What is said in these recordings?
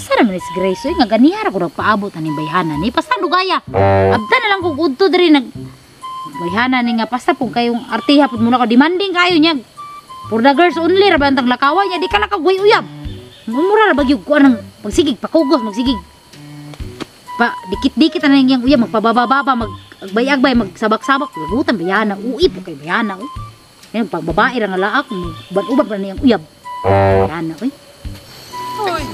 Asa naman ni si Grace oy nga ganihara ko nagpaabot aning bayhana ni basta dugaya. Abta na lang kog udto diri nag bayhana ni nga basta pug kayong artiha pud muna ko demanding kayo niya. For the girls only ra ba ang lakawan niya di ka lakag uyab. Mura ra bagyog kuan ang pagsigig pakugos magsigig. Pa dikit-dikit na niyang uyab magpababa-baba mag agbay-agbay magsabak-sabak lagutan bayhana ui po kay bayhana oy. Yan pagbabae ra nga laak uban-uban pa niyang uyab. Bayhana oy. Oy.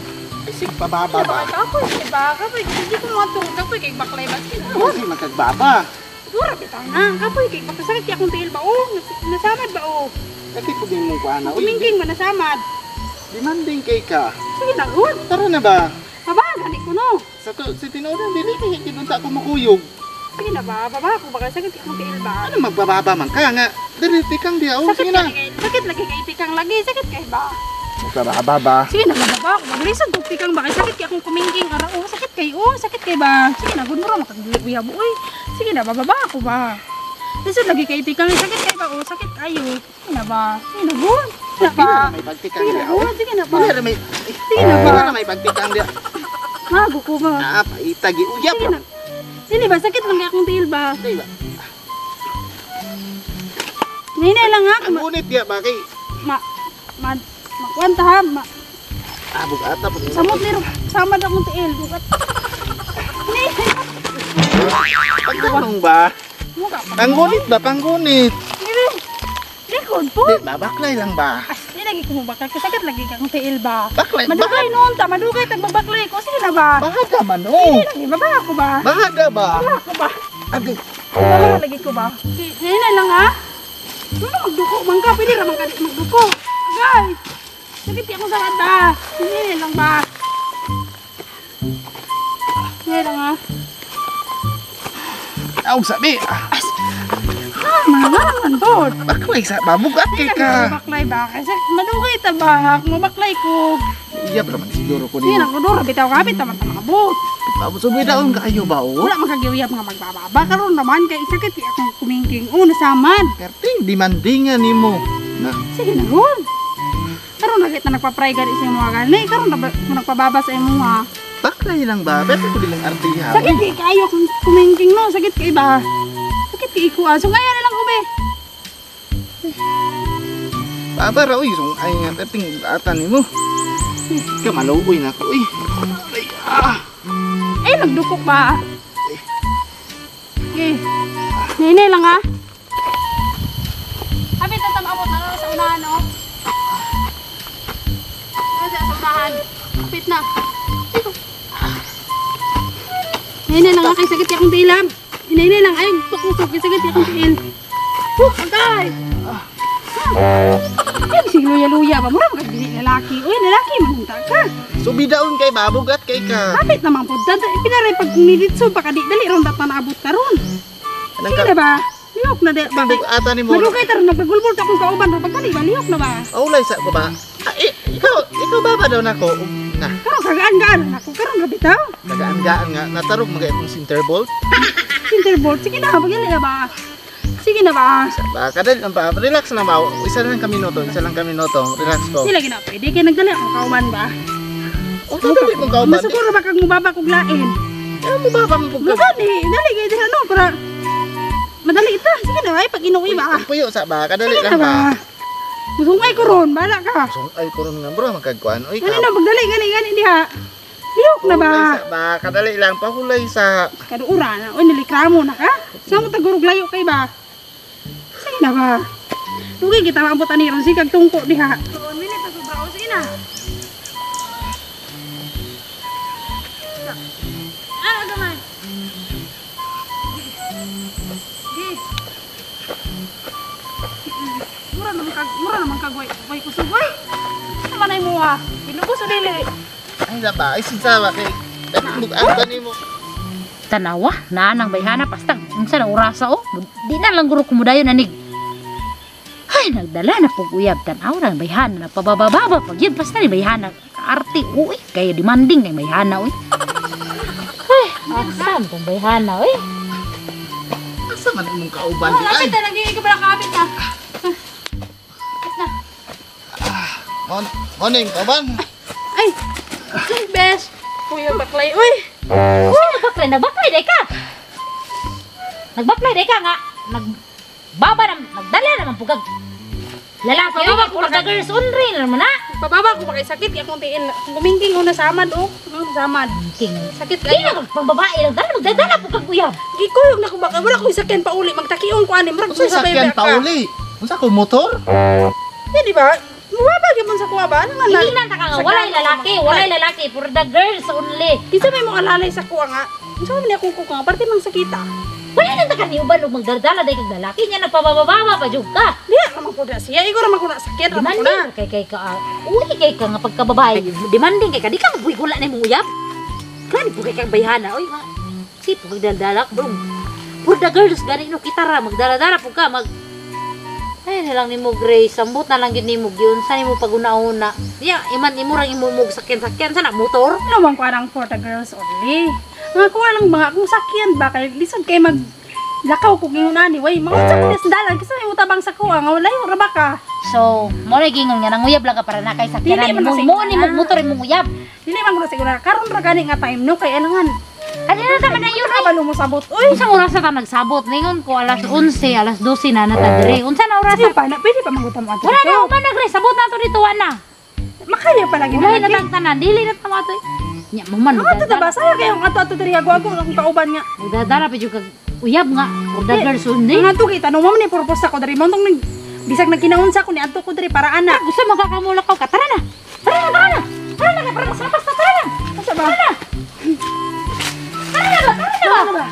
Isig pababa ba? Ako, diba? Kapoy, hindi ko matungkol. Kapoy, kay baklay ba? Kasi magkagbaba. Pura, bitaw na. Kapoy, kay baklay. Sakit akong tiil ba? Oh, nasamad ba? Oh. Kasi po din mong kuha na. Kumingking ba nasamad? Demanding kay ka. Sige na, good. Tara na ba? Baba, gani ko no. Sa tinuran, dili kay kinunta ko makuyog. Sige na ba? Baba ako, baka sakit akong tiil ba? Ano magbababa man ka nga? Dili, tikang diya. Oh, sige na. Sakit lagi kay tikang lagi. Sakit kay ba? Magbababa ba? Sige na, bababa ako. Maglisod kong tikang ba? Sakit kay akong kumingking. Ara, oh, sakit kay, oh, sakit kay ba? Sige na, good mo makaguyab, uy. Sige na, bababa ako ba? Lisod lagi kay tikang. Sakit kay ba? Oh, sakit kayo. Sige na ba? Sige na, good. Sige na ba? May pagtikang Sige na, diya. good. Sige na ba? Sige na ba? Wala na may pagtikang diya. Mago ko ba? Ah, paitagi. Uyab. Sige na. Dili ba? Sakit lang kay akong tiil ba? Dili ba? Ngayon lang ha. Ang gunit diya ba kay? Makwanta ha. Bugata po. Samot ni samad akong tiil. Bugat. Pagtanong ba? Panggunit ba? Panggunit. Likod po. Di ba? Baklay lang ba? As, di lagi ko mabaklay. Kasakit lagi kang tiil ba? Baklay. Madugay noon ta. Madugay tagbabaklay ko. Sige na ba? Bahaga man oh. Sige lagi. Baba ako ba? Bahaga ba? Baba ako ba? Agay. Baba lagi ko ba? Ngayon na lang ha? Ano magduko? Mangka. Pwede ra mangka magduko. Agay. Sakit ako sa kanta. Hindi lang ba? Hindi lang ha? Aw, sabi. As, mga po. Baklay sa babugat kay ka. Baklay ba? Kasi madugay ta ba? Mabaklay ko. Iya, pero man siguro ko Hindi nimo. na ko dura bitaw kapit taman ta makabot. Subidaon kaayo ba oh? Wala man kagiyab nga magbababa karon naman kay sakit kay akong kumingking. Oh, nasamad. Perting demandingan nimo. Na. Sige na ron. Karon na kita nagpa-pray gani sa imo gani. Karon na nagpababa sa imo ha. Baklay lang ba? Pero ko bilang artiha. Sakit kay kayo kung kumingking no, sakit kay ba? Sakit kay iko. So ngaya na lang ube. Baba ra oy, sung ay nga perting ata nimo. Ka maluoy na ko oy. Ay, ah. Ay nagdukok ba? Okay. Nene lang ha. Abi tatam abot na sa unahan no. Sa unahan. Kapit na. Nene lang ha, kay sakit akong tiil. Nene lang ay pakusok kay sakit akong tiil. Huh, agay. Ay, sige luya-luya ba? Mura magkagdili lalaki. Uy, lalaki, manunta ka. Subidaon kay babugat kay ka. Kapit naman po. Pinaray pag nilitso, baka di dali ron dapat naabot ka ron. Sige na ba? Lihok na di ba? Ata ni mo. Madugay taron, nagpagulbol ta akong kauban. Pagkali ba? Lihok na ba? Aulay sa ko ba? Ikaw ba ba daw nako? Na. Karon kagaan-gaan nako karon ra bitaw. Kagaan-gaan nga natarog mga itong center bolt. Center bolt. Sige na, pagali na ba? Sige na ba? Ba, kadali lang ba? Relax na ba? Isa lang kami noto, isa lang kami noto. Relax ko. Di lagi na pwede kay nagdali akong kauban ba? O, dali mong kauban. Masuguro ba kag mubaba kog lain? Ano mubaba mo pag Magani, dali kay dira no para madali ita. Sige na ay pag inuwi ba? Puyo sa ba? Kadali lang ba? Musungay ko ron, bala ka. Musungay ko ron nga bro, magkagkuan. Oy, gani na pagdali gani gani diha. Lihok na ba? Pahulay sa ba? Kadali lang pahulay sa kaduura na. Oy, nilikramo na ka. Sa mo tagurog layo kay ba? Sige na ba? Dugay kita maabot ani ron sikag tungko diha. 1 minute na sobra o sige na. Ano gamay? Di. Mura naman kag way kusog oy. Sama na imo ha. Pinubos o dili. Ay na ba? Ay sinsa ba kay bug-atan nimo. Tanawa, naanang bayhana pastang unsa na orasa oh. Di na lang guro kumudayon anig. Ay, nagdala na pug uyab tanaw na bayhana na pabababa pag yun basta ni bayhana arte uy kay demanding kay bayhana uy. Ay, asan tong bayhana uy? Asa man imong kauban di ay? Kapit na lagi ka pala kapit na. Kapit na. Morning, kauban. Ay, bes. Kuya baklay oy. Uy, nagbaklay, nagbaklay day ka. Nagbaklay day ka nga. Nagbaba na, nagdala naman pugag. Lalaki, oy, Pababa ko for the girls only na naman na. Pababa ko ba kay sakit kay akong tiil. Akong kumingking una samad oh. Ano samad. King. Sakit Di kayo. na pagbabae, nagdala, magdadala pugag uyab. Gikuyog na ko ba kay wala ko sakyan pa uli magtakion ko ani murag Unsa sa sakyan ka. pa uli? Unsa ko motor? Di ba? Mubaba gyud sa kuha ba? Ano nga na? Hindi ta ka nga, walay lalaki, walay lalaki, for the girls only. Kinsa may mo alalay sa kuha nga? Unsa man ni akong kuha nga parte mang sakita. Wala nang ta ka niuban og magdadala day kag lalaki niya nagpabababa pa jud ka. Diha ra man ko na siya, igo ra man ko na sakyan ra man ko na. Demanding kay kay ka. Uy kay ka nga pagkababae, demanding kay ka di ka magbuhigula na imong uyab. Grabe po kay kang bayhana oy ma. Si po kag daldala bro. For the girls gani no kita ra magdala-dala po ka mag. Ay na lang nimo Grace, sambot na lang gyud nimo giunsa nimo paguna-una. Diya iman imo rang imo mog sakyan-sakyan sana motor. Ano bang kuha for the girls only? Mga kuha lang mga akong sakyan ba kay lisod kay mag lakaw ko gingon ani way mga unsa ko dalan kasi may utabang sa kuha nga wala ra ba ka. So, mo na gingon nga nanguyab lang ka para na kay sakyanan Dili man mo. na Mo ni siguro. mog motor imong uyab. Dili man ko na siguro karon ra gani nga time no kay alangan. Ano na ta man na yun ay? Kabalo mo sabot oy. Unsang oras na ta nagsabot? Ningon ko alas 11, alas 12 na na ta dire. Unsa na oras? Sige pa na pwede pa mangutam mo ato. Wala na uman na Grace, sabot na to dito na. Makaya pa lagi Wala na tang tanan, dili na ta ato. Nya mo man. Mga ato ta ba saya kayo ato ato diri ago ago akong kauban nga. Magdadala pa jud kag uyab nga. For the girls only. Mga ato kay tanong mo ni purpose ako diri mo tong nag bisag nagkinaunsa ko ni adto ko diri para ana. Gusto mo kakamulakaw ka? Tara na. Tara na, tara na. Tara na para masapas na tara na. Asa ba? Tara na. Tara na ba? Tara na ba?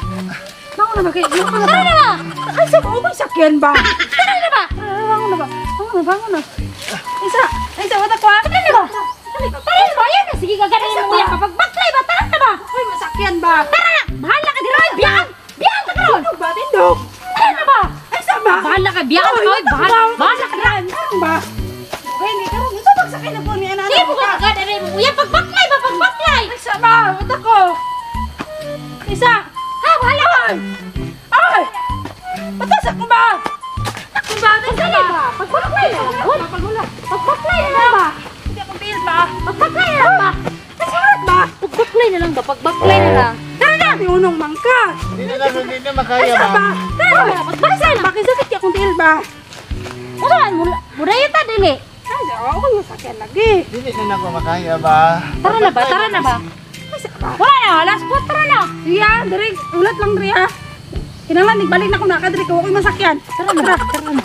Bangon na ba kay? Bangon na ba? Tara na ba? Ay sa ba may sakyan ba? Tara na ba? Bangon na ba? Bangon na, bangon na. Isa, isa wata ko ah. Tara na ba? Tara na ba? Ayan na, sige gaganin mo uyab kapag baklay ba? Tara na ba? Uy, masakyan ba? Tara na! Bahala ka dira! Biyakan! Biyakan ka karon! Tindog ba? Tindog. Tara na ba? Ay sa ba? Bahala ka, biyakan ka, oy! Bahala, bahala ka dira! Karon ba? Okay, hindi karon. Unsa pagsakay na po ni ana? Sige mo ka kagad, aray mo uyab! Pagbaklay ba? Pagbaklay! Ay sa ba? Wata ko. Isa. Ha, bahala ka! Ay! Patas ako ba? Ako ba? Pagdali ba? Pagbaklay na lang! Pagula. Pagbaklay na lang ba? Hindi akong tiil ba? Pagbaklay na lang ba? Ay, sakit ba? Pagbaklay na lang ba? Pagbaklay na lang! Tara na! Unong mangka. Hindi na makaya Ay, sa ba? ba? Tara na! Pagbaklay na! Bakit sakit kaya akong tiil ba? Usahan mo, mudaya ta dili! Ay, ako yung sakyan lagi. Dili na nako makaya ba? Tara na ba? Tara na ba? Ay, sa ba? Wala na, alas 4 na! Iya, diri, ulat lang diri ha. Kinahanglan nagbalik na ko na kadiri ko ako'y masakyan. Tara na ba? Tara na.